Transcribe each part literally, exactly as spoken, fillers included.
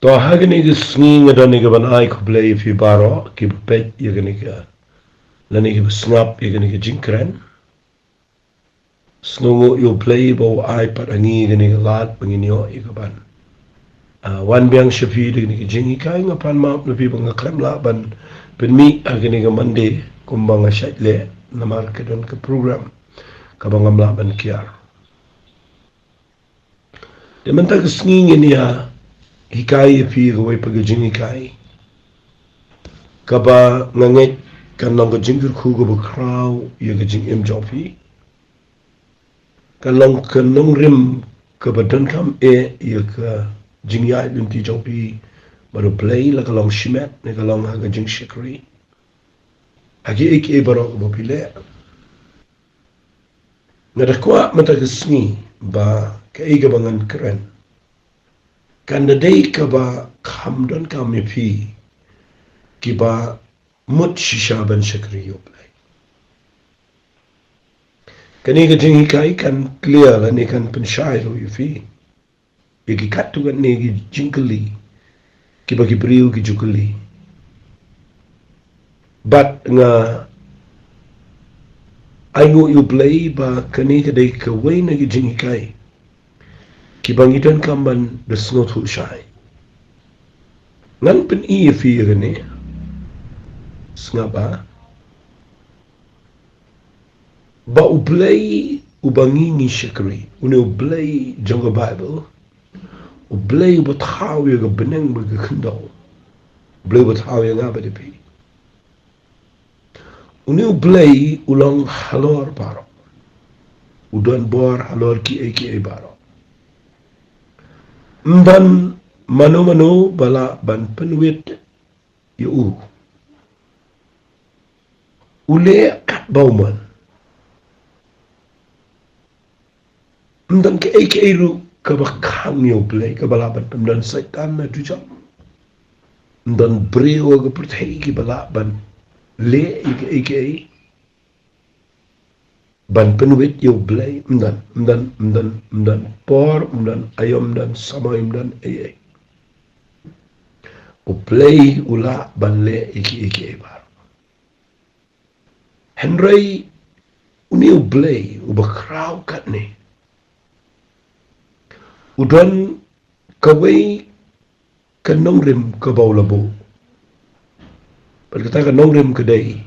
To ha kane ka sngi nga don ïa ka ban ai khublei ïa phi baroh kiba peit ïa kane ka, lane kiba sngap ïa kane ka jingkren. Sngewnguh ïa U Blei ba u ai pat ha ngi kane ka lad ba ngin ïoh ïa ka ban, ah, wan biang sha phi da kane ka jinghikai. Nga pan map na phi ba nga khlem lah ban pynmih ha kane ka Monday kumba nga shait leh namar ka don ka program kaba ngam lah ban kiar. Te mynta ka sngi ngin ïa hikai ïa phi kawei pat ka jinghikai kaba nga ngeit kan long ka jingkyrkhu kaba khraw ïa ka jingim jong phi. Kan long ka nongrim kaba donkam eh ïa ka jingïaid lynti jong phi bad U Blei, la ka long shimet ne ka long ha ka jingshakri, ha kiei kiei baroh kaba phi leh. Nga da kwah mynta ka sngi ba kaei kaba ngan kren kan da dei kaba kham donkam ïa phi kiba mut shisha ban shakri ïa U Blei. Kane ka jinghikai kan clear lane kan pynshai ruh ïa phi ïa ki katto katne ki jingkylli kiba ki briew ki ju kylli. Bad nga ainguh ïa U Blei ba kane ka dei kawei na ki jinghikai kiba ngi donkam ban da sngewthuh shai. Ngan pyni ïa phi ïa kane, sngap ba ba U Blei uba ngi ngi shakri, une U Blei jong ka Baibl, U Blei uba thaw ïa ka bneng bad ka khyndew, U Blei uba thaw ïa nga bad ïa phi, une U Blei u long halor baroh, u don bor halor kiei kiei baroh. Ym don mano mano ba lah ban pynwit ïa u. U leh katba u mon. Ym don kaei kaei ruh kaba khang ïa U Blei kaba lah ban, ym don Soitan na dujok, ym don briew ha ka pyrthei kiba lah ban leh ïa kaei kaei ban pynwit ïa U Blei. Ym don, ym don, ym don, ym don por, ym don aïom, ym don samoi, ym don ei ei. U Blei u lah ban leh ïa kiei kiei baroh. Hynrei une U Blei uba khraw katne u don kawei ka nongrim kaba u la buh. Bad kata ka nongrim ka dei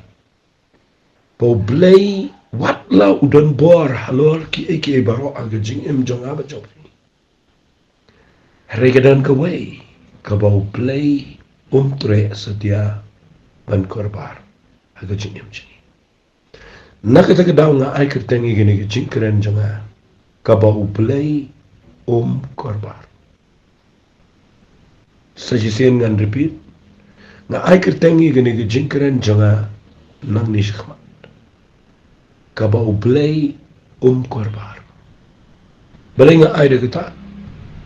ba U Blei, wat la u don bor halor kiei kiei baroh ha ka jingim jong nga bad jong phi, hynrei ka don kawei kaba U Blei um treh satia ban kyrpad ha ka jingim jong ngi. Na kata ka daw nga ai kyrteng ïa kane ka jingkren jong nga, kaba U Blei um kyrpad. Sa shisien ngan repeat, nga ai kyrteng ïa kane ka jingkren jong nga nangne shakhmat, kaba U Blei um kyrpad. Balei nga ai da kata?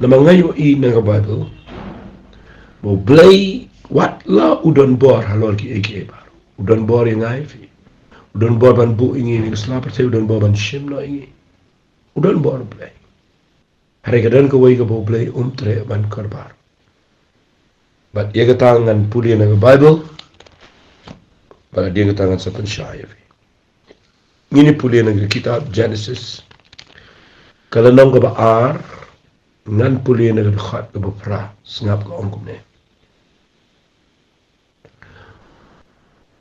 Namar nga ïohi na ka Baibl ba U Blei, wat la u don bor halor kiei kiei baroh, u don bor ïa nga ïa phi, u don bor ban buh ïa ngi na ka sla pyrthei, u don bor ban shim noh ïa ngi, u don bor U Blei. Hynrei ka don kawei kaba U Blei um treh ban kyrpad. Bad ïa kata ngan pule na ka Baibl. Bad hadien kata ngan sa pynshai ïa phi. Ngin ïa pule na ka kitab Genesis, ka lynnong kaba ar, ngan pule na ka dkhot kaba phra. Sngap, ka ong kumne: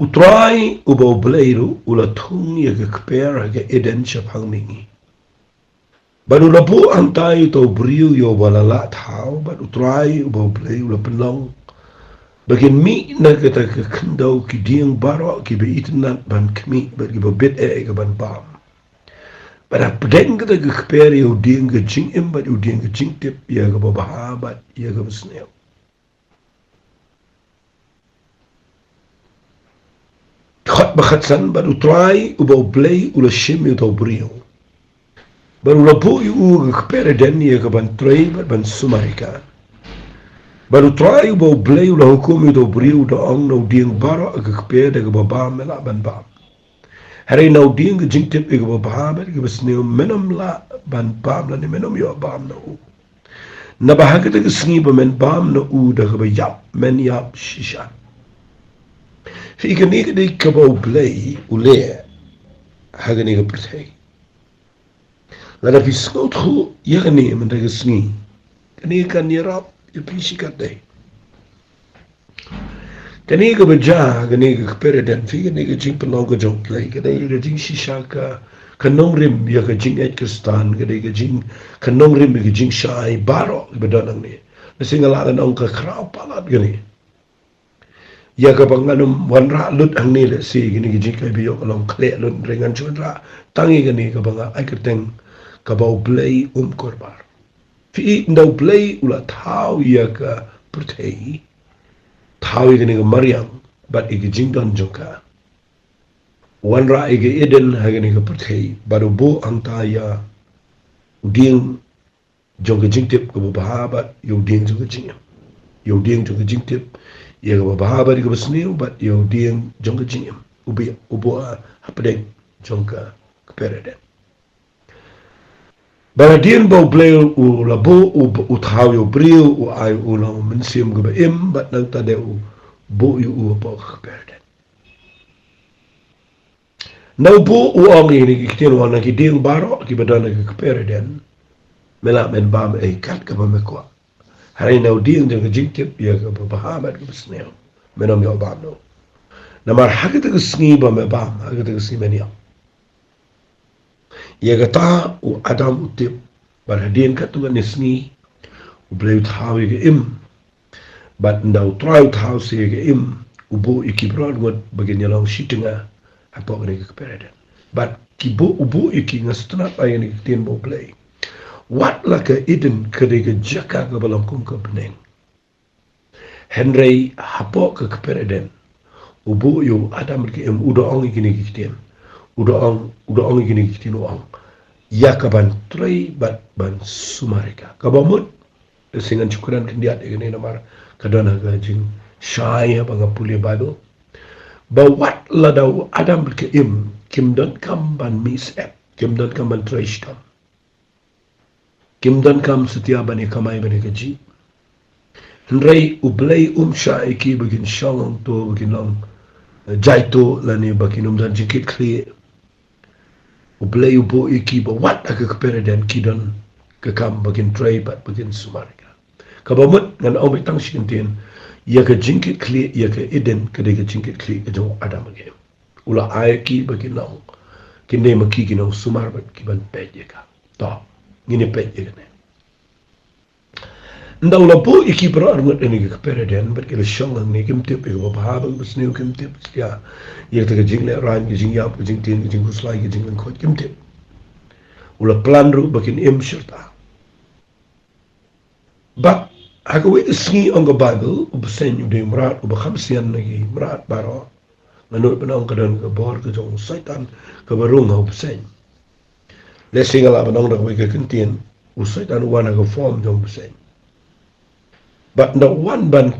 U Trai uba U Blei ruh u la thung ïa ka kper ha ka Eden shaphang mihngi, bad u la buh hangtai uta u briew ïa uba la lah thaw. Bad U Trai uba U Blei u la pynlong ba kin mih na kata ka khyndew ki dieng baroh kiba itynnat ban khmih bad kiba bit eh ïa ka ban bam, bad hapdeng kata ka kper ïa u dieng ka jingim bad ïa u dieng ka jingtip ïa kaba bha bad ïa kaba sniew. Dkhot ba khatsan: Bad U Trai uba U Blei u la shim ïa uta u briew, bad u la buh ïa u ha ka kper Eden ïa ka ban trei bad ban sumar ïa ka. Bad U Trai uba U Blei u la hukum ïa uta u briew, u da ong, na u dieng baroh ha ka kper da kaba bam me lah ban bam, hynrei na u dieng ka jingtip ïa kaba bha bad kaba sniew men ym lah ban bam, lane men ym ïoh bam na u. Naba ha kata ka sngi ba men bam na u da kaba ïap, men ïap shisha. Phi, kane ka dei kaba U Blei u leh ha kane ka pyrthei. Lada phi sngewthuh ïa kane mynta ka sngi, kane kan ïarap ïa phi shikatdei. Kane kaba jia, kane ka kper ïa den, phi, kane ka jingpynlong ka jong U Blei, kane ka jingshisha ka, ka nongrim ïa ka jingngeit Khristan, kane ka jing, ka nongrim ïa ka jingshai baroh kaba don hangne. Lehse nga lah ban ong ka khraw palat kane. Ïa kaba ngan ym wanrah lut hangne lehse, kane ka jingkhlaiñ ba ïoh ka long khleh lut, hynrei ngan shu wanrah tang ïa kane kaba nga ai kyrteng kaba U Blei um korbar. Phi, ynda U Blei u la thaw ïa ka pyrthei, thaw ïa kane ka mariang bad ïa ka jingdon jong ka, wanrah ïa ka Eden ha kane ka pyrthei, bad u buh hangta ïa u dieng jong ka jingtip kaba bha bad ïa u dieng jong ka jingim. Ïa u dieng jong ka jingtip, ïa kaba bha bad ïa kaba sniew, bad ïa u dieng jong ka jingim, u buh, u buh hapdeng jong ka kper Eden. Bad hadien ba U Blei u la buh, u, u thaw ïa u briew, u ai u long u mynsiem kaba im, bad nangta de u buh ïa u hapoh ka kper Eden. Naba u ong ïa kine ki ktien, u ong, na ki dieng baroh kiba don ha ka kper Eden, me lah men bam ei kat kaba me kwah. Hynrei na u dieng jong ka jingtip, ïa kaba bha bad kaba sniew, men ym ïoh bam noh. Namar ha kata ka sngi ba me bam, ha kata ka sngi men ïap. Ïa kata u Adam u tip, bad hadien katto katne sngi U Blei u thaw ïa ka im. Bad ynda U Trai u thaw sa ïa ka im, u buh ïa ki baroh arngut ba kin ïalong shi tnga hapoh kane ka kper Eden. Bad ki buh, u buh ïa ki, nga sngewtynnat ïa kane ka ktien ba U Blei. Wat la ka Eden ka dei ka jaka kaba long kum ka bneng, hynrei hapoh ka kper Eden u buh ïa u Adam bad ka Im, u da ong ïa kine ki ktien. U da ong, u da ong ïa kine ki ktien, u ong, ïa ka ban trei bad ban sumar ïa ka. Kaba mut, lehse ngan shu kren khyndiat ïa kane namar ka don ha ka jingshai haba nga pule Baibl, ba wat lada u Adam bad ka Im kim donkam ban mih syep, kim donkam ban trei shitom, kim donkam satia ban ïa kamai ban ïa kajih, hynrei U Blei um shah ïa ki ba kin shong hangto, ba kin long, eh, jaituh, lane ba kin ym don jingkitkhlieh. U Blei u buh ïa ki ba wat ha ka kper Eden ki don ka kam ba kin trei bad ba kin sumar ïa ka. Kaba mut, ngan ong beit tang shi kyntien, ïa ka jingkitkhlieh ïa ka Eden ka dei ka jingkitkhlieh ka jong u Adam bad ka Im. U la ai ïa ki ba kin long, kin dei ma ki ki nongsumar bad ki ban peit ïa ka. To, ngin ïa peit ïa kane. Ynda u la buh ïa ki baroh arngut ha kane ka kper Eden bad ki la shong hangne, kim tip ïa kaba bha bad kaba sniew, kim tip ïa, ïa kata ka jinglehrain, ka jingïap, ka jingtieng, ka jingkhuslai, ka jinglyngkhuid, kim tip. U la plan ruh ba kin im shirta. Bad ha kawei ka sngi, ong ka Baibl, u bseiñ u dei u mrad uba kham sian na ki mrad baroh. Nga nud ban ong ka don ka bor ka jong u Soitan kaba rung ha u bseiñ. Lehse nga lah ban ong da kawei ka kyntien, u Soitan u wan ha ka form jong u bseiñ. Bad ynda u wan ban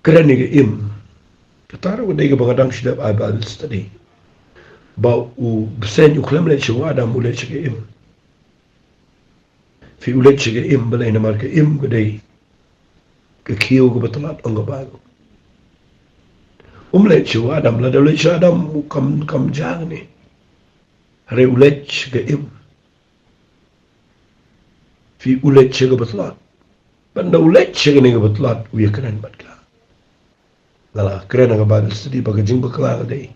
kren ïa ka Im, kata ruh ka dei kaba nga dang shu dep ai Bible study, ba u bseiñ u khlem leit sha u Adam, u leit sha ka Im. Phi, u leit sha ka Im, balei? Namar ka Im ka dei ka khiew kaba tlot, ong ka Baibl. Um leit sha u Adam, lada u leit sha u Adam u kam, kam jia kane. Hynrei u leit sha ka Im. Phi, u leit sha kaba tlot. Bad ynda u leit sha kane kaba tlot, u ïakren bad ka. Nga la kren ha ka Bible study ba ka jingbakla ka dei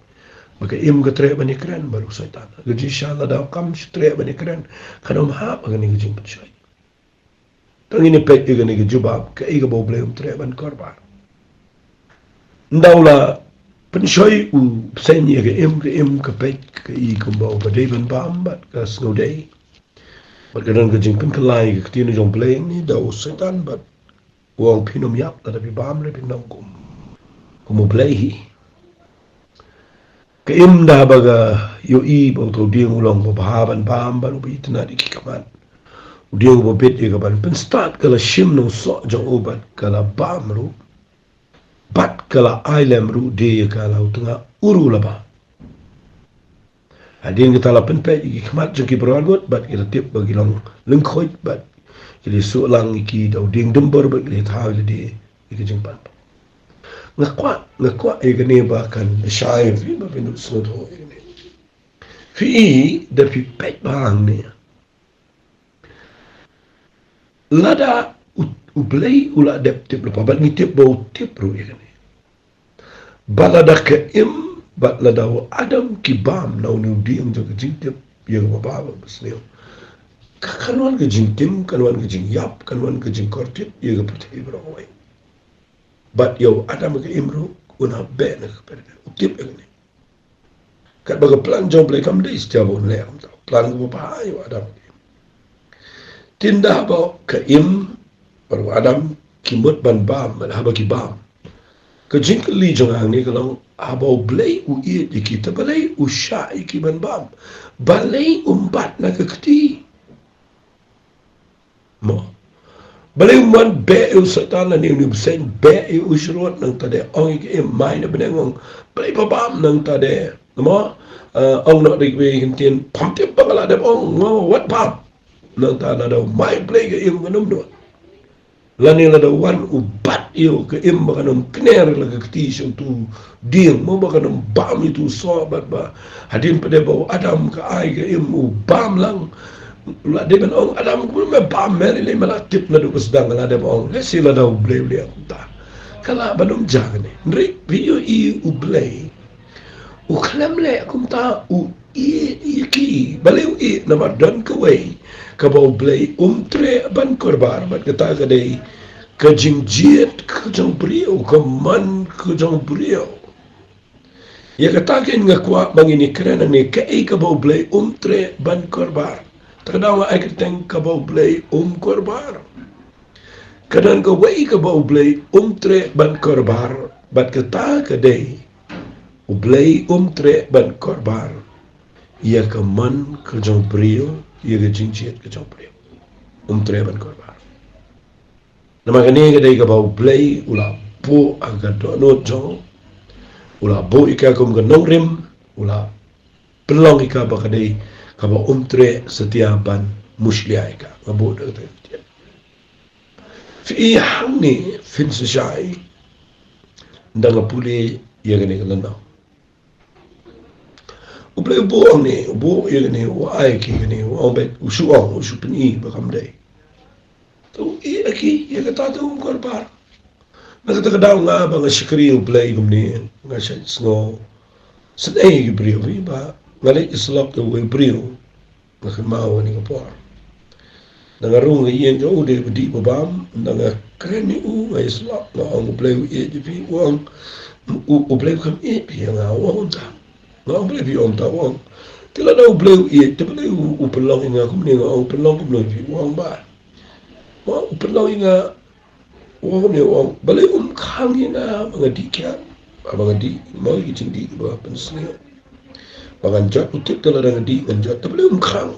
ba ka Im ka treh ban ïakren bad u Soitan. Ka jingshisha, lada u kam shu treh ban ïakren, kan ym hap ha kane ka jingpynshoi. Tang ngin ïa peit ïa kane ka jubab, kaei kaba U Blei um treh ban korbar. Ynda u la pynshoi u bseiñ ïa ka Im, ka Im ka peit, ka i kumba uba dei ban bam bad ka sngewdei. Bad ka don ka jingpynkylla ïa ka ktien jong U Blei hangne da u Soitan bad u ong, phin ym ïap lada phi bam, re phin long kum, kum U Blei hi. Ka Im da haba ka ïohi ba uto u dieng u long uba bha ban bam bad uba itynnad ïa ki khmat, u dieng uba bit ïa ka ban pynstad, ka la shim na u soh jong u bad ka la bam ruh. Bad ka la ai lem ruh de ïa ka, la u tnga u ruh la bam. Hadien kata la pynpeit ïa ki khmat jong ki baroh arngut bad ki la tip ba ki long lyngkhuid bad Ki la suh lang ïa ki da u dieng dumbur bad ki la thaw ïa lade ïa ka jingpan. Nga kwah, nga kwah ïa kane ba kan shai ïa phi ba phin sngewthuh ïa kane. Phi i da phi peit ba hangne. Lada u, u Blei u la dep tip lypa, bad ngi tip ba u tip ruh ïa kane. Ba lada ka Im bad lada u Adam ki bam na une u dieng jong ka jingtip ïa kaba bha bad basniew, ka kan wan ka jingtim, kan wan ka jingïap, kan wan ka jingkordit ïa ka pyrthei baroh kawei. Bad ïa u Adam ka Im ruh un hap beh na ka pyrthei. U tip ïa kane. Katba ka plan jong u Blei kam dei shisha ba un leh kumta. Plan kaba bha ïa u Adam ka Im. Te ynda haba ka Im bad u Adam ki mut ban bam, bad haba ki bam, ka jingkylli jong nga hangne ka long, haba u Blei u ïeit ïa ki, te balei u shah ïa ki ban bam? Balei um bat na ka kti? Mo. Balei um wan beh ïa u Soitan lane une u bseiñ, beh ïa u shrut, nangta de ong ïa ka Im, mai na bneng, ong, balei pha bam, nangta de, mo, eh, ong noh da kiwei ki ktien, pham tip ba nga la dep ong, mo, wat bam. Nangta lada u mai Blei ka Im, kan ym nud. Lane lada u wan u bat ïa u ka Im ba kan ym kner la ka kti sha utu u dieng, mo, ba kan ym bam ïa utu u soh, bad ba hadien pat de ba u Adam ka ai ka Im u bam lang. La dei ban ong, Adam, kumno me bam, me lei lei me la tip naduh ba sdang, la dei ban ong, lehse lada u Blei u leh kumta, ka lah ban ym jia kane. Hynrei phi ïohi u Blei u khlem leh kumta, u ïeit ïa ki. Balei u ïeit? Namar don kawei kaba u Blei um treh ban kyrpad, bad kata ka dei ka jingjied ka jong u briew, ka mon ka jong u briew. Ïa kata kein nga kwah ba ngin ïakren hangne, kaei kaba u Blei um treh ban kyrpad. Te ka daw nga ai kyrteng kaba u Blei um kyrpad. Ka don kawei kaba u Blei um treh ban kyrpad, bad kata ka dei, u Blei um treh ban kyrpad ïa ka mon ka jong u briew, ïa ka jingjied ka jong u briew. Um treh ban kyrpad. Namar kane ka dei kaba u Blei u la buh ha ka dohnud jong u, u la buh ïa ka kum ka nongrim, u la pynlong ïa ka ba ka dei kaba um treh satia ban mushlia ïa ka. Nga buh da kata ka ktien. Phi i hangne, phin sa shai, ynda nga pule ïa kane ka lynnong. U Blei u buh hangne, u buh ïa kane, u ai ki kane, u ong beit, u shu ong, u shu pyni ba kam dei. Te u ïeh ïa ki, ïa kata te um kyrpad. Na kata ka daw nga ba nga shakri ïa u Blei kumne, nga shait sngew sngewsynei ïa ki briew, ba nga leit ïasyllok ïa uwei u briew. Nga kynmaw kane ka por. Ynda nga rung ha ka ïing jong u, dei ba dih ba bam, ynda nga kren ïa u, nga ïasyllok, nga ong, U Blei u ïeit ïa phi, u ong, u, U Blei u kam ïeit ïa nga, u ong kumta. Nga ong, balei phi ong kumta, u ong, te lada U Blei u ïeit, te balei u, u pynlong ïa nga kumne? Nga ong, u pynlong kumno ïa phi? U ong, bah, u ong, u pynlong ïa nga, u ong kumne, u ong, balei um khang ïa nga ba nga dih kiad, ba nga dih, mo, ïa ki jingdih ba pynsniew, ba ngan jot, u tip te lada nga dih ngan jot, te balei um khang?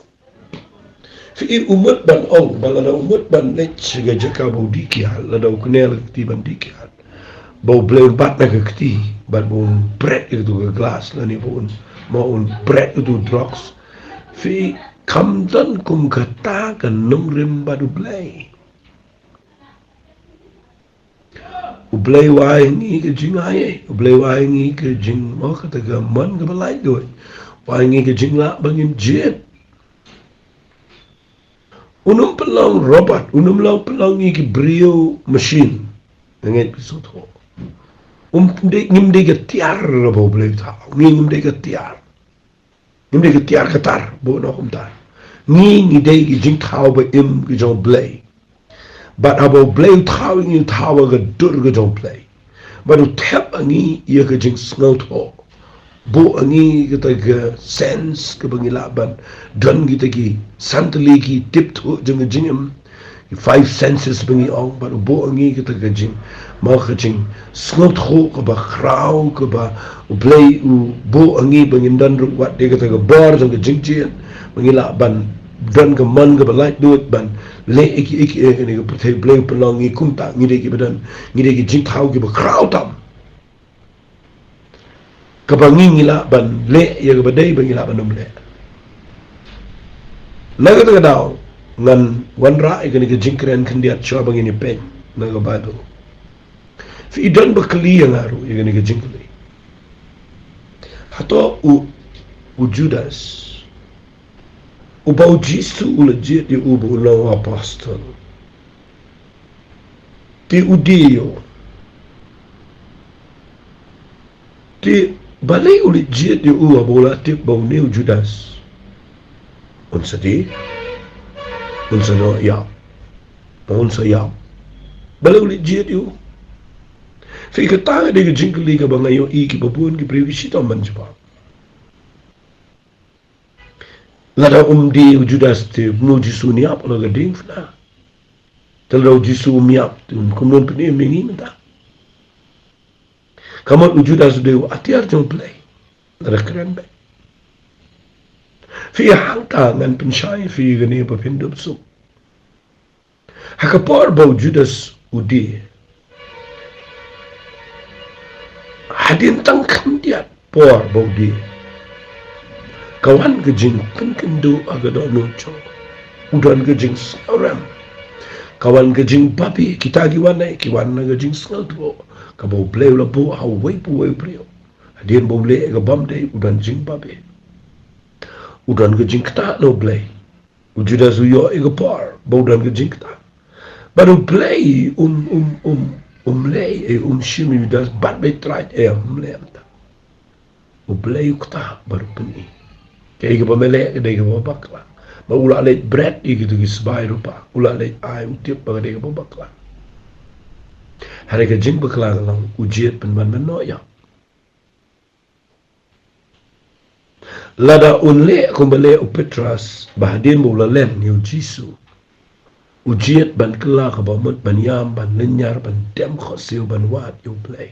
Phi i, u mut ban ong, ba lada u mut ban leit sha ka jaka ba u dih kiad, lada u kner la ka kti ban dih kiad, ba U Blei un bat na ka kti, bad ba un bret ïa katu ka glass, lane ba un, mo, un bret ïa katu drugs. Phi i, kam don kum kata ka nongrim bad U Blei. U Blei u ai ha ngi ka jingai, u Blei u ai ha ngi ka jing, mo, kata ka mon kaba laitluid. U ai ha ngi ka jinglah ba ngin jied. Un ym pynlong robot, un ym long pynlong ïa ki briew machine. Nga ngeit phi sngewthuh. Um dei, ngim dei ka tiar ba U Blei u thaw. Ngi ngim dei ka tiar. Ngim dei ka tiar ka tar, buh noh kumta. Ngi, ngi dei ki jingthaw ba im ki jong U Blei. Bad haba U Blei u thaw ïa ngi, u thaw ha ka dur ka jong U Blei. Bad u thep ha ngi ïa ka jingsngewthuh. Buh ha ngi kata ka sense kaba ngi lah ban don kita ki san tylli ki tip thuh jong ka jingim. Ki five senses ba ngi ong, bad u buh ha ngi kata ka jing, mo, ka jingsngewthuh kaba khraw, kaba U Blei u buh ha ngi ba ngin don ruh wat ïa kata ka bor jong ka jingjied, ba ngi lah ban don ka mon kaba laitluid ban leh ïa kiei kiei ha kane ka pyrthei. U Blei u pynlong ngi kumta, ngi dei kiba don, ngi dei ki jingthaw kiba khraw tam. Kaba ngi, ngi lah ban leh ïa kaba dei, ba ngi lah ban ym leh. Na kata ka daw, Ngan wanrah ïa kane ka jingkren khyndiat shuwa ba ngin ïa peit na ka Baibl. Phi i don ba kylli ïa nga ruh ïa kane ka jingkylli. Hato u, u Judas, uba u Jisu u la jied ïa u ba u long u apostol, te u die ïa u? Te balei u la jied ïa u haba u la tip ba une u Judas un sa die, un sa noh ïap, ba un sa ïap? Balei u la jied ïa u? Phi, kata ka dei ka jingkylli kaba nga ïohi kiba bun ki briew ki shitom ban jubab. Lada um die u Judas te kumno u Jisu un ïap, la ka ding fna. Te lada u Jisu um ïap te kumno un pynim ïa ngi mynta? Ka mut u Judas u dei u atiar jong U Blei. Lada kren beit. Phi, hangta ngan pynshai phi kane ba phin dup suk. Ha ka por ba u Judas u die, hadien tang khyndiat por ba u die, ka wan ka jingpynkynduh ha ka dohnud jong u. U don ka jingsngewrem. Ka wan ka jingbabe, kita ki wan ei, ki wan na ka jingsngewthuh kaba U Blei u la buh ha uwei pa uwei u briew. Hadien ba u leh ïa ka bym dei, u don jingbabe. U don ka jingktah na U Blei. U Judas u ïoh ïa ka por ba u don ka jingktah. Bad U Blei um, um, um, um leh ei, um shim ïa u Judas bad ba u trai ei, um leh mynta. U Blei u ktah bad u pyni. Kaei kaba me leh ka dei kaba bakla. Bad u la leit bret ïa kito ki sbai rupa. U la leit ai u tip ba ka dei kaba bakla. Hynrei ka jingbakla ka long u jied pynban ban noh ïap. Lada un leh kumba leh u Petros, ba hadien ba u la len ïa u Jisu, u jied ban kylla kaba mut, ban ïam, ban lynñiar, ban dem khohsiew, ban wad ïa U Blei.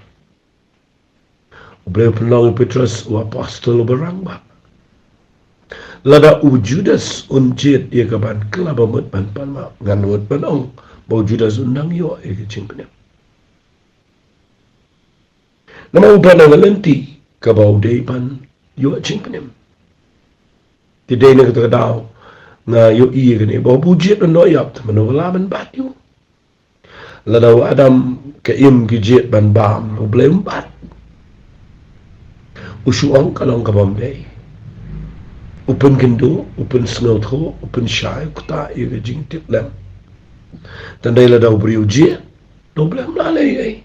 U Blei u pynlong ïa u Petros u apostol uba rangbah. Lada u Judas un jied ïa ka ban kylla ba mut, ban pan map, ngan mut ban ong ba u Judas un nang ïoh ïa ka jingpynim. Namar u don ha ka lynti kaba u dei ban ïoh jingpynim. Te dei na kata ka daw nga ïohi ïa kane, ba u jied ban noh ïap, te mano ba lah ban bat ïa u? Lada u Adam ka im ki jied ban bam, U Blei um bat. U shu ong ka long ka bym dei. U pynkynduh, u pynsngewthuh, u pynshai, u ktah ïa ka jingtip lem. Tang dei lada u briew u jied, U Blei um lah leh ei.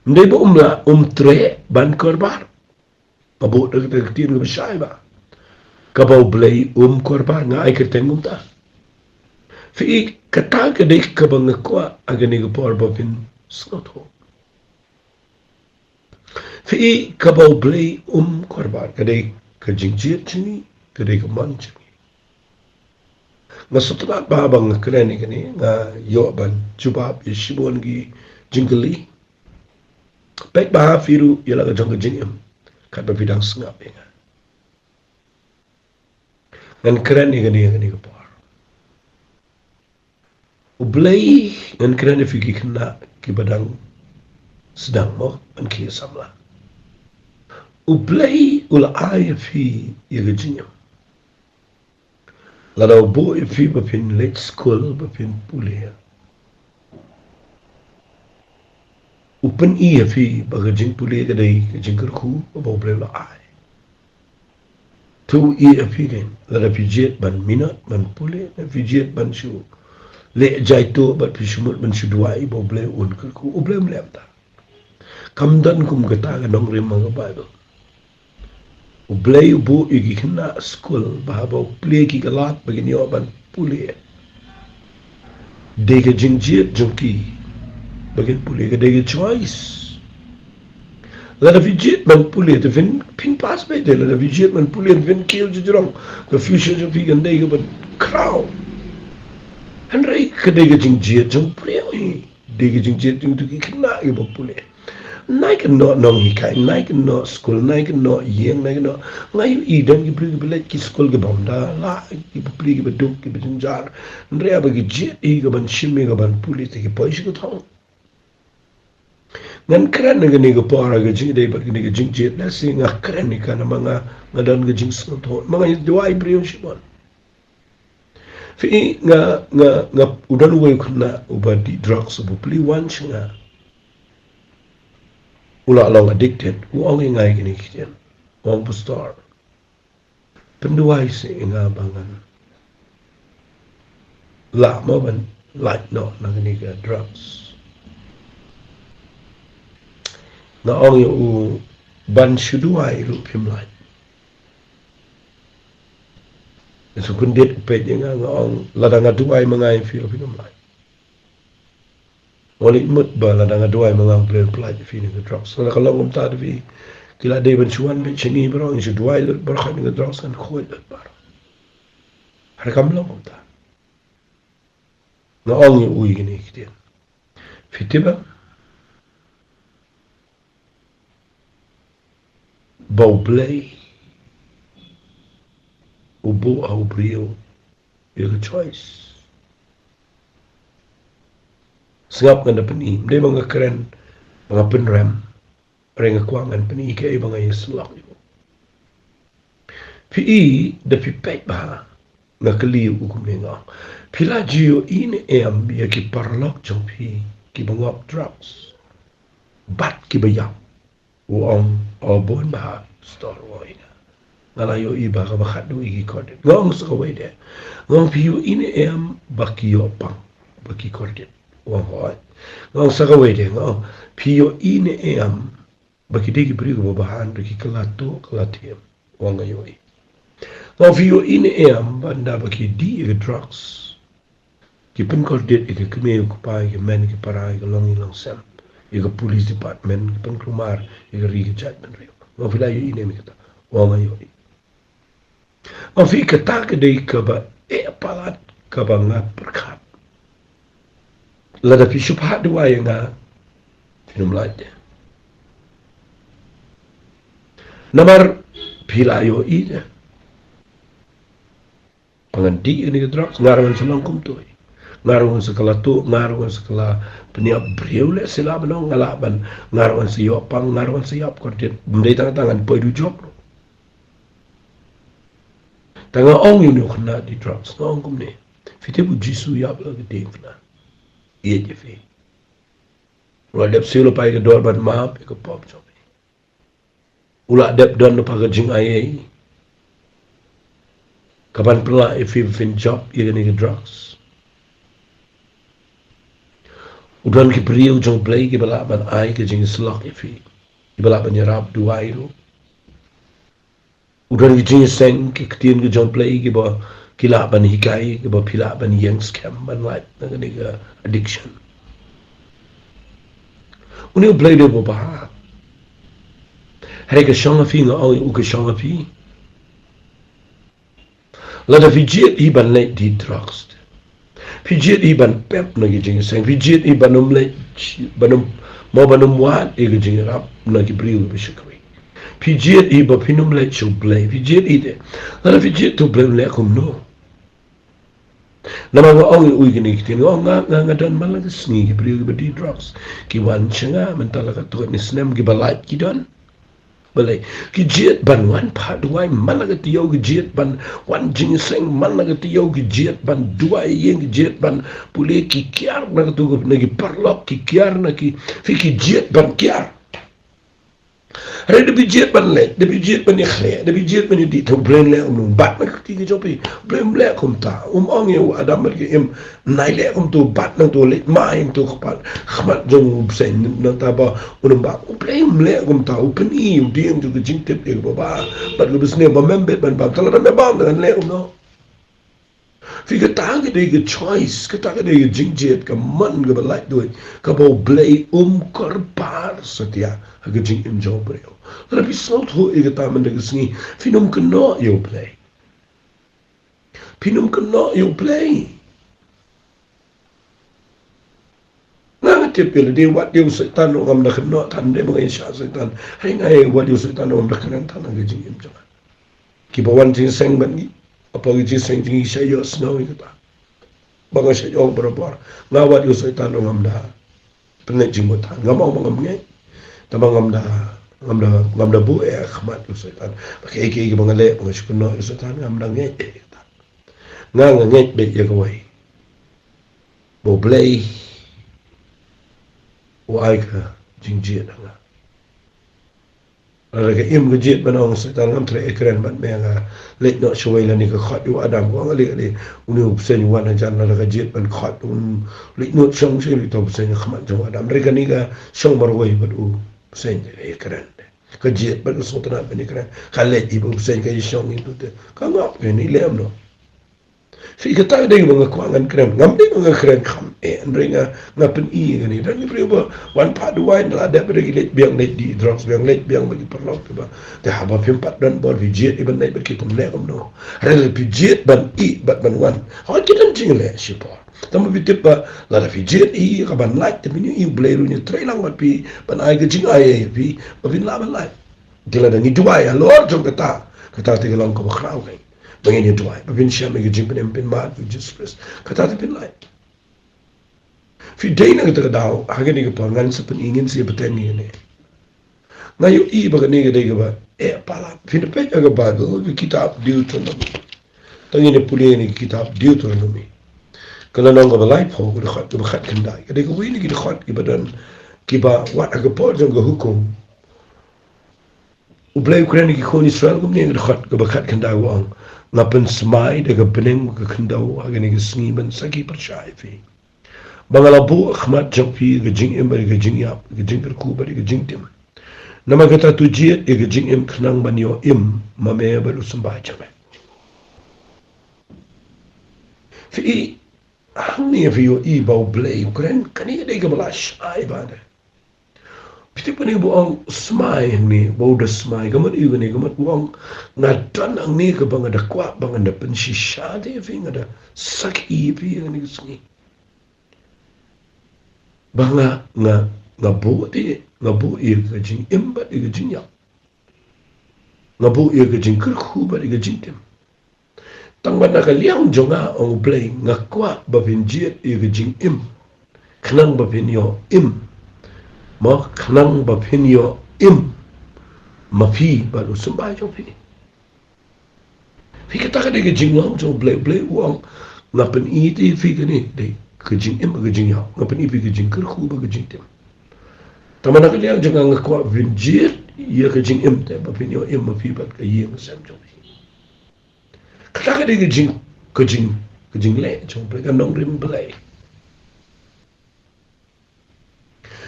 Ym dei ba um lah, um treh ban kyrpad. Nga buh da ka ktien kaba shai ba, kaba U Blei um kyrpad, nga ai kyrteng kumta. Phi, kata ka dei kaba nga kwah ha kane ka por ba phin sngewthuh. Phi, kaba U Blei um kyrpad ka dei ka jingjied jong ngi, ka dei ka mon jong ngi. Nga sngewtynnat ba haba nga kren ïa kane, nga ïoh ban jubab ïa shibun ki jingkylli. Peit bha phi ruh ïa la ka jong ka jingim, katba phi dang sngap ïa nga. Ngan kren ïa kane, ïa kane ka por. U Blei, ngan kren ïa phi ki khynnah kiba dang sdang mo ban khie samla. U Blei u la ai ïa phi ïa ka jingim. Lada u buh ïa phi ba phin leit skul ba phin pule, u pyni ïa phi ba ka jingpule ka dei ka jingkyrkhu ba U Blei u la ai. Te u ïeh ïa phi kein, lada phi jied ban minot ban pule, lada phi jied ban shu leh jaituh bad phi shu mut ban shu duwai ba U Blei un kyrkhu, U Blei um leh kumta. Kam don kum kata ka nongrim ha ka Baibl. U Blei u buh ïa ki khynnah skul ba haba u plie ki ka lad ba kin ïoh ban pule. Dei ka jingjied jong ki ba kin pule, ka dei ka choice. Lada phi jied ban pule te phin, phin pass beit, te lada phi jied ban pule te phin kiew jrong, ka future jong phi kan dei kaba khraw. Hynrei ka dei ka jingjied jong u briew hi. Dei ka jingjied jong kito ki khynnah kiba pule. Nai ka noh nonghikai, nai ka noh skul, nai ka noh ïing, nai ka noh. Nga ïohi don ki briew kiba leit ki skul kiba ym da lah, kiba plie kiba duk, kiba jynjar. Hynrei haba ki jied hi ka ban shim ïa ka ban pule te ki poi sha ka thong. Ngan kren ha kane ka por ha ka jingïadei bad kane ka jingjied, lehse nga kren ïa ka namar nga, nga don ka jingsngewthuh. Ma nga duwai briew shibun. Phi nga, nga, nga, u don uwei u khynnah uba dih drugs, uba plie wan sha nga. U la long addicted, u ong ïa nga ïa kine ki ktien. U ong, "Pastor, pynduwai seh ïa nga ba ngan lah mo ban lait noh na kine ki drugs." Nga ong ïa u, "Ban shu duwai ruh phim lait." Sa kyndit u peit ïa nga, nga ong, "Lada nga duwai ma nga ïa phi ruh phin ym lait." Nga leit mut ba lada nga duwai ma nga, U Blei un pyllait ïa phi na ki drugs. Lada ka long kumta da phi, ki la dei ban shu wan beit sha ngi baroh, ngi shu duwai lut baroh, na ki drugs kan khuid lut baroh. Hynrei kam long kumta. Nga ong ïa u ïa kine ki ktien. Phi tip ba, ba U Blei u buh ha u briew ïa ka choice. Sngap, ngan da pyni, ym dei ba nga kren ba nga pynrem, hynrei nga kwah ngan pyni kaei ba nga ïasyllok ïa u. Phi i, da phi peit bha, nga kylli ïa u kumne, nga ong, "Phi la ju ïohi ne em ïa ki paralok jong phi kiba ngop drugs bad kiba ïap?" U ong, "O, bun bha, Pastor, u ong ïa nga. Nga la ïohi ba kaba khatduh ïa ki kordit." Nga ong, "Sa kawei de?" Nga ong, "Phi ïohi ne em ba ki ïoh pang, ba ki kordit?" U ong, "Hooid." Nga ong, "Sa kawei de?" Nga ong, "Phi ïohi ne em ba ki dei ki briew kiba bha, hynrei ki kylla tuh kylla thiem?" U ong, "Nga ïohi." Nga ong, "Phi ïohi ne em ba ynda ba ki dih ïa ki drugs, ki pynkordit ïa ki kmie u kpa, ïa ki hynmen ki para, ïa ki longïing longsem, ïa ka police department, ki pynkulmar ïa ka ri ka jaitbynriew?" Nga ong, "Phi la ïohi ne em ïa kata?" U ong, "Nga ïohi." Nga ong, "Phi, kata ka dei kaba eh palat kaba nga pyrkhat. Lada phi shu phah duwai ïa nga, phin ym lait de. Namar phi la ïohi de ba ngan dih ïa kine ki drugs, nga ruh ngan sa long kumto. Nga ruh ngan sa kylla tuh, nga ruh ngan sa kylla pynïap briew lehse lah ban ong, nga lah ban, nga ruh ngan sa ïoh pang, nga ruh ngan sa ïap kordit. Ym dei tang kata, ngan poi dujok ruh. Te nga ong ïa une u khynnah dih drugs, nga ong kumne, "Phi tip, U Jisu u ïap la ka diengphna ïeit ïa phi. U la dep siew lypa ïa ka dor ban map ïa ka pop jong phi. U la dep don lypa ka jingaiei kaban pynlah ïa phi ba phin jop ïa kine ki drugs. U don ki briew jong U Blei kiba lah ban ai ka jingïasyllok ïa phi, kiba lah ban ïarap duwai ruh. U don ki jingïaseng, ki ktien ki jong U Blei kiba ki lah ban hikai, kiba phi lah ban ïeng skhem ban lait na kane ka addiction." Une U Blei u dei uba bha. Hynrei ka shong ha phi, nga ong ïa u, ka shong ha phi. Lada phi jied hi ban leit dih drugs, phi jied hi ban pep na ki jingïaseng, phi jied hi ban ym leit, ban ym, mo ban ym wad ïa ka jingïarap na ki briew kiba shakri. Phi jied hi ba phin ym leit sha U Blei, phi jied hi de. Lada phi jied, to U Blei un leh kumno? Namar nga ong ïa u ïa kine ki ktien, nga ong, nga, nga, nga don man la ka sngi ki briew kiba dih drugs ki wan sha nga, mynta la katto katne snem, kiba lait ki don. Balei? Ki jied ban wan phah duwai man la ka taïew, ki jied ban wan jingïaseng man la ka taïew, ki jied ban duwai ïing, ki jied ban pule, ki kiar na katu, na ki paralok, ki kiar na ki, phi, ki jied ban kiar. Hynrei da phi jied ban leit, da phi jied ban ïakhleh, da phi jied ban ïadih, to U Blei un leh kumno? Bat na ka kti ka jong phi. U Blei um leh kumta. Um ong ïa u Adam bad ka Im, nai leh kumto, bat nangto, leit mai nangto, kpat khmat jong u bseiñ, nangta ba un ym bang. U Blei um leh kumta. U pyni u dieng jong ka jingtip ïa kaba bha bad kaba sniew, ba mem bit ban bam. Te lada mem bam, te ngan leh kumno? Phi, kata ka dei ka choice, kata ka dei ka jingjied, ka mon kaba laitluid kaba U Blei um kyrpad satia ha ka jingim jong u briew. Lada phi sngewthuh ïa kata mynta ka sngi, phin ym kynnoh ïa U Blei. Phin ym kynnoh ïa U Blei. Nga, nga tip ïa lade, wat ïa u Soitan ruh ngam da kynnoh than, dei ba nga ïa shah Soitan. Hynrei nga ïa, wat ïa u Soitan ruh ngam da kren than ha ka jingim jong nga. Kiba wan jingïaseng bad ngi, hapoh ka jingïaseng jong ngi, shah ïohsngew ïa kata. Ba nga shah ïoh barabor. Nga, wat ïa u Soitan ruh ngam da pynleit jingmut than. Ngam ong ba ngam ngeit. Tangba ngam da, ngam da, ngam da buh eh ha khmat u Soitan. Ba kaei kaei kaba nga leh, ba nga shu kynnoh ïa u Soitan, ngam da ngeit eh ïa kata. Nga nga ngeit beit ïa kawei. Ba U Blei u ai ka jingjied ha nga. Lada ka im ka jied ban ong Soitan ngam treh ïakren bad me, nga leit noh shawei lane ka khot ïa u Adam, ko nga leit leit une u bseiñ u wan hajan, lada ka jied ban khot un leit noh shong sha leit u bseiñ ha khmat jong u Adam. Re kane ka shong marwei bad u bseiñ, ka ïakren. Ka jied bad ka sngewtynnat ban ïakren. Ka leit i bad u bseiñ ka ïashong i tu te. Ka ngop kane lem noh. Phi, kata ka dei ba nga kwah ngan kren. Ngam dei ba nga kren kham eh, hynrei nga, nga pyni kane. Don ki briew ba wan pat duwai, la dep ba ki leit biang, leit die drugs biang, leit biang bad ki paralok kiba. Te haba phim pat don bor, phi jied i ban leit bad ki, phin leh kumno? Hynrei lada phi jied ban ïeh bad ban wan, ha ki don jingleh shipor. Tangba phi tip ba lada phi jied ïa ka ban lait, te phin ïohi U Blei ruh un ïatreilang bad phi ban ai ka jingai ïa phi ba phin lah ban lait. Te lada ngi duwai halor jong kata, kata te ka long kaba khraw kein. Ba ngin ïa duwai ba phin shem ïa ka jingpynim, phin mad ïa U Jisu Khrist, kata te phin lait. Phi, dei na kata ka daw ha kane ka por ngan sa pyni, ngin sa ïa bteng ïa kane. Nga ïohi ba kane ka dei kaba eh palat. Phin peit ha ka Baibl, ka kitab Deuteronomi. Tang ngin ïa pule ïa kane ka kitab Deuteronomi. Ka lynnong kaba laiphew, ka dkhot kaba khatkhyndai. Ka dei kawei na ki dkhot kiba don, kiba wat ha ka por jong ka hukum, U Blei u kren ïa ki khun Israel kumne, ka dkhot kaba khatkhyndai u ong: Nga pynsmai da ka bneng ka khyndew ha kane ka sngi ban sakhi pyrshah ïa phi, ba nga la buh ha khmat jong phi ka jingim bad ka jingïap, ka jingkyrkhu bad ka jingtim. Namar kata to jied ïa ka jingim khnang ban ïoh im ma me bad u symbai jong me. Phi, hangne phi ïohi ba U Blei u kren, kane ka dei kaba la shai bha de. Phi tip kane ba u ong smai hangne, ba u da smai, ka mut ïa kane, ka mut u ong nga don hangne kaba nga da kwah ba ngan da pynshisha te ïa phi, nga da sakhi ïa phi ha kane ka sngi. Ba nga, nga, nga buh te, nga buh ïa ka jingim bad ïa ka jingïap. Nga buh ïa ka jingkyrkhu bad ïa ka jingtim. Tangba na ka liang jong nga, ong U Blei, nga kwah ba phin jied ïa ka jingim khnang ba phin ïoh im. Mo, khnang ba phin ïoh im ma phi bad u symbai jong phi. Phi, kata ka dei ka jinglong jong U Blei. U Blei u ong nga pyni te ïa phi kane, dei ka jingim bad ka jingïap. Nga pyni ïa phi ka jingkyrkhu bad ka jingtim. Tangba na ka liang jong nga, nga kwah ba phin jied ïa ka jingim te ba phin ïoh im ma phi bad ka ïing ka sem jong phi. Kata ka dei ka jing, ka jing, ka jingleh jong U Blei, ka nongrim Blei.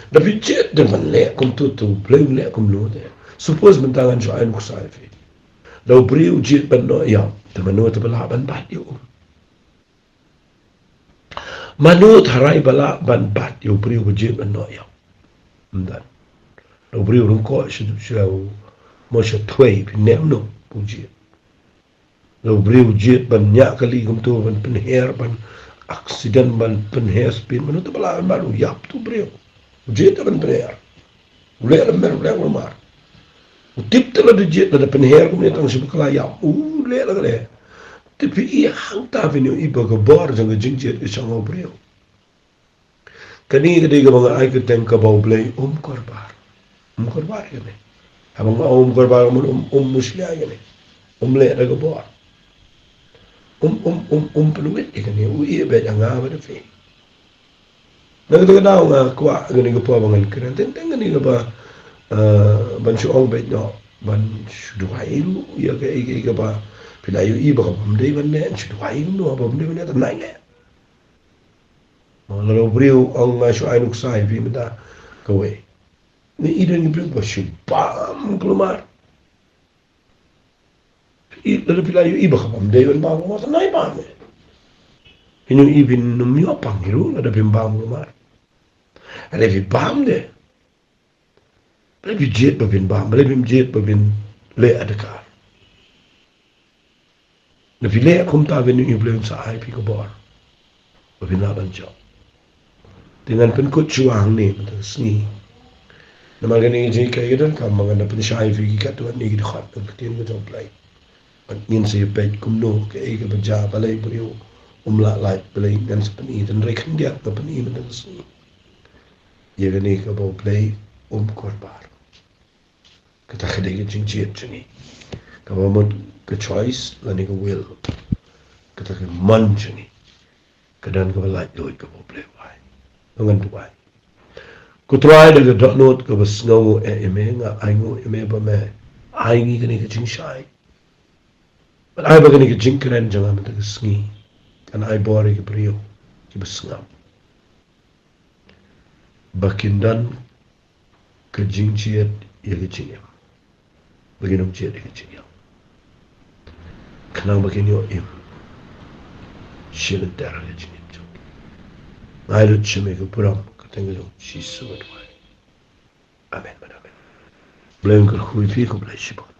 Da phi jied da ban leh kumto, to U Blei un leh kumno te? Suppose mynta ngan shu ai nuksa ïa phi. Da u briew u jied ban noh ïap, te mano te ba lah ban bat ïa u? Mano te harai ba lah ban bat ïa u briew ba jied ban noh ïap? Ym don. Da u briew u ryngkoh sha, sha u, mo, sha thwei, phi, ne mano u jied? Da u briew u jied ban ñiah kali kumto, ban pynher, ban accident, ban pynher speed, mano te ba lah ban bat? U ïap tu briew. U jied te ban pynher. U leh lem mer, u leh lem mar. U tip te lada jied, lada pynher kumne tang shu bakla ïap, u leh la ka leh. Te phi, hangta phin ïohi ba ka bor jong ka jingjied ka shong ha u briew. Kane ka dei kaba nga ai kyrteng kaba U Blei um kyrpad. Um kyrpad kane. Haba nga ong um kyrpad, um, um, um mushlia kane. Um leh da ka bor. Um, um, um, um pynwit ïa kane. U ïeh beit ïa nga bad ïa phi. Na kata ka daw nga kwah kane ka por ba ngan kren teng teng kane kaba, eh, ban shu ong beit noh, ban shu duwai ruh ïa kaei kaei kaba phi la ïohi ba ka bym dei ban leh, shu duwai ruh noh, ba bym dei ban leh, te nai leh. Mo, lada u briew u ong nga shu ai nuksa ïa phi mynta kawei. Ngi i don ki briew ba shu bam kulmar. I, lada phi la ïohi ba ka bym dei ban bam kulmar, te nai bam. Phin ïohi phin ym ïoh pang hi ruh lada phim bam kulmar. Lada phi bam de, balei phi jied ba phin bam, balei phim jied ba phin leh adkar? Lada phi leh kumta, phin ïohi U Blei un sa ai phi ka bor ba phin lah ban jop. Te ngan pynkut shuwa hangne mynta ka sngi. Namar kane ka jinghikai ka donkam ba ngan da pynshai ïa phi ki katto katne ki dkhot jong ka ktien ka jong U Blei. Bad ngin sa ïa peit kumno, kaei kaba jia, balei u briew um lah lait, balei, ngan sa pyni, hynrei khyndiat nga pyni mynta ka sngi ïa kane kaba U Blei um kyrpad. Kata ka dei ka jingjied jong ngi, kaba mut ka choice lane ka will. kata ka mon jong ngi ka don kaba laitluid kaba U Blei u ai. Ngan duwai. Ko Trai, da ka dohnud kaba sngew eh ïa me, nga ainguh ïa me ba me ai ngi kane ka jingshai. Bad ai ba kane ka jingkren jong nga mynta ka sngi kan ai bor ïa ki briew kiba sngap ba kin don ka jingjied ïa ka jingim, ba kin ym jied ïa ka jingïap, khnang ba kin ïoh im shilynter ka jingim jong ki. Nga ai lut sha me ka burom, ka kyrteng ka jong U Jisu nga duwai. Amen bad amen. Blei un kyrkhu ïa phi, khublei shibun.